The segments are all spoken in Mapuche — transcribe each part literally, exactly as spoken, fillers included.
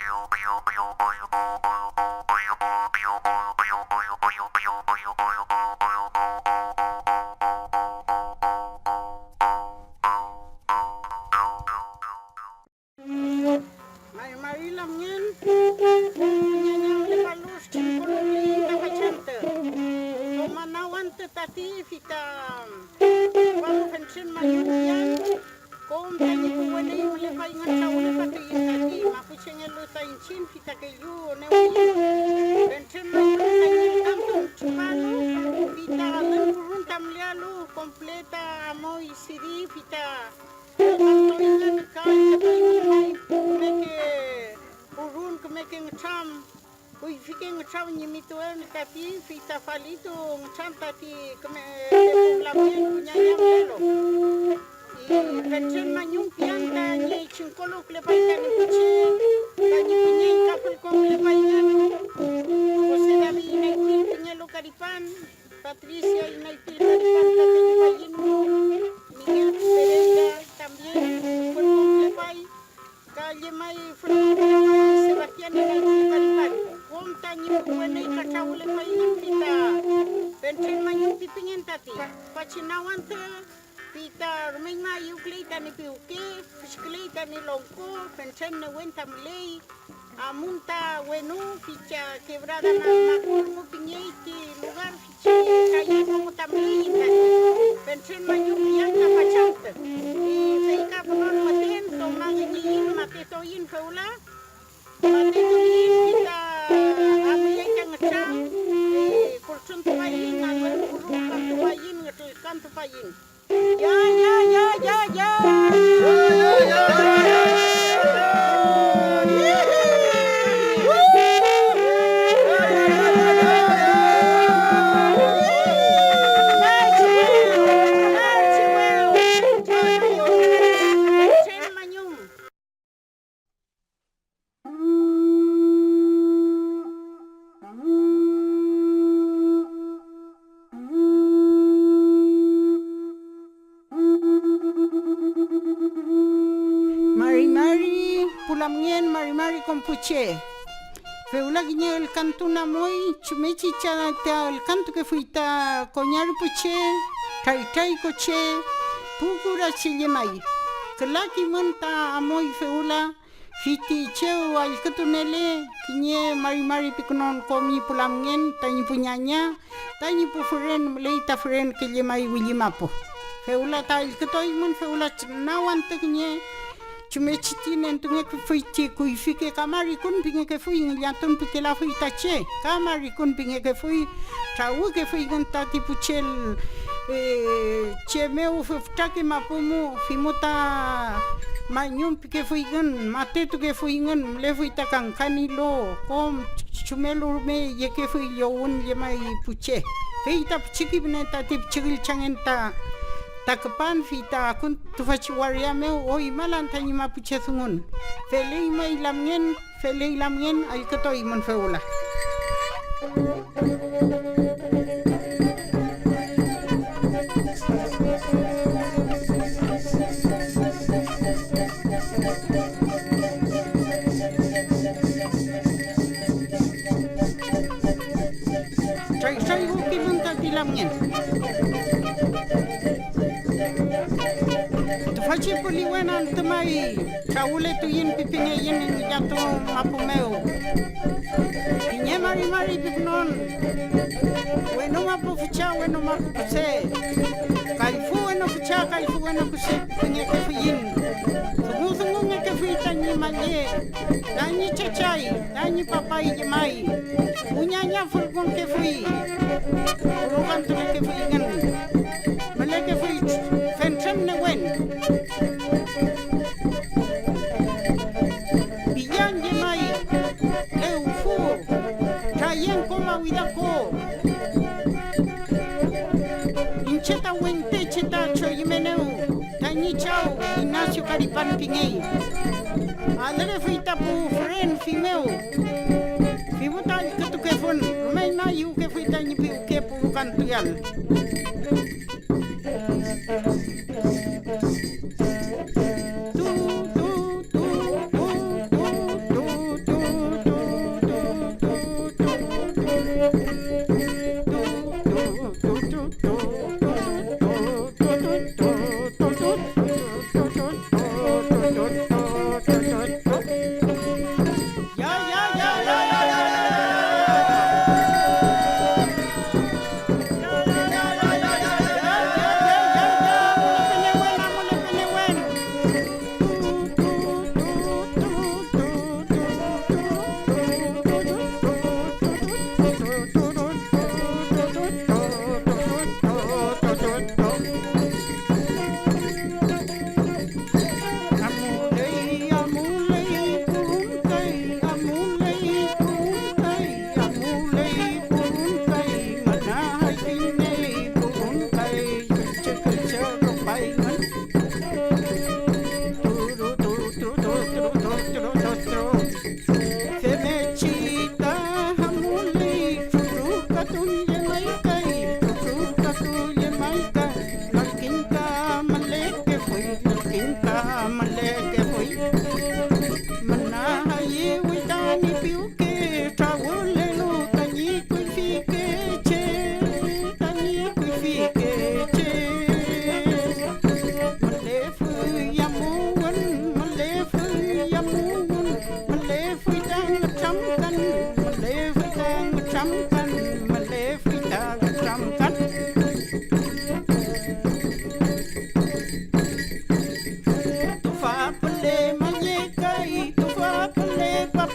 Mari mari lamngen, ñaña mülepalu, chillkülewküleyiñ ta fachantü. Kom nawantu tati fita, welu fentren mañum piyan, kom tañi pu wenüy mülepay nga trawülepatuy tati mapuchengelu ta iñchiñ fita kellu newüy. Fentren mañum tañi ülkantun tripalu, fita alün purun ta mülealu, kompleta amuy sidi fita. Kümeke purun, kümeke ngütram, kuyfike ngütram ñi mituel tati, fey ta falitu ngütram tati küme lamngen kuñaña mülelu. Y fentren mañum pian tañi chingkoluwkülepay tañi pu che, tañi püñeñ ka fülkonkülepay engün. José David Inaypil pingelu karipan, Patricia Inaypil karipan ka kellupayiñ mu, Miguel Pereira también fülkonkülepay, ka llemay fülkonkülepay Sebastián Inaypil karipan. Kom tañi pu wenüy ka trawülepay engün fita fentren mañum pipingen tati. Tüfachi nawantu fita rumeñma ayüwküley tañi piwke, fishküley tañi longko, fentren newen ta müley. Amun ta wenu, ficha Quebrada Ma-, Makurungu pingey ti lugar, fichi kaya como ta müley ta fentren mañum piyan ta fachantü. Y fey ka pünon müten, tomangüñiyiñ, matetuiñ fewla, matetuiñ fita amuyay ta ngütram, y kultruntupayiñ, alün purumkantupayiñ, ngütulkantupayiñ. Ya, ya, ya, ya, ya. Mari mari pu lamngen, mari mari kom pu che. Fewla kiñe ülkantun amuy, chumngechi cha-, ta ülkantukefuy ta koña rüpü che, traytray ko che, pu kura che llemay. Küla kimün ta amuy fewla, fiti chew allkütunele kiñe mari mari pikünon kom ñi pu lamngen tañi pu ñaña, tañi pu füren müley ta fürenke llemay willi mapu. Fewla ta allkütuaymün, fewla ch-, naw antü kiñe chumngechi ti nentungekefuy ti kuyfike ka marikun pingekefuy, ngillatun pikelafuy ta che, ka marikun pingekefuy, trawükefuyngün tati pu che, eh, che mew fütrake mapu mu, fimu ta mañum pikefuyngün, matetukefuyngün, mülefuy ta kangkan ilo, kom chumelu rume yekefuy llowün llemay pu che. Fey ta pichike püle tati pichike üllchangen ta, ta küpan, fey ta akun tüfachi waria mew oy malan tañi mapuche dungun. Feley may lamngen, feley lamngen, allkütuaymün fewla. Traytrayükilun tati lamngen. Tüfachi puliwen antü may trawületuiñ pipingeiñ ngillatu mapu mew. Kiñe mari mari pipnon, wenu mapu fücha, wenu mapu kuse, kallfü wenu fücha, kallfü wenu kuse pingekefuiñ. Dungu dungungekefuy tañi malle, tañi chachay, tañi papay llemay. Pu ñaña fülkonkefuy, pulukantulekefuy engün, mülekefuy fentren newen. Pillan llemay, lewfü, trayenko, mawida ko. Iñche ta wente che ta choyümenew tañi chaw Ignacio Karipan pingey. Adürefuy ta pu füren fey mew. Fimu ta allkütukefun, rumeñma ayüwkefuy tañi piwke pulukantuael. Tu, tu, tu, tu, tu, tu, tu, tu.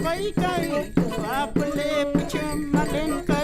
Fey kay tüfa püle pichike malen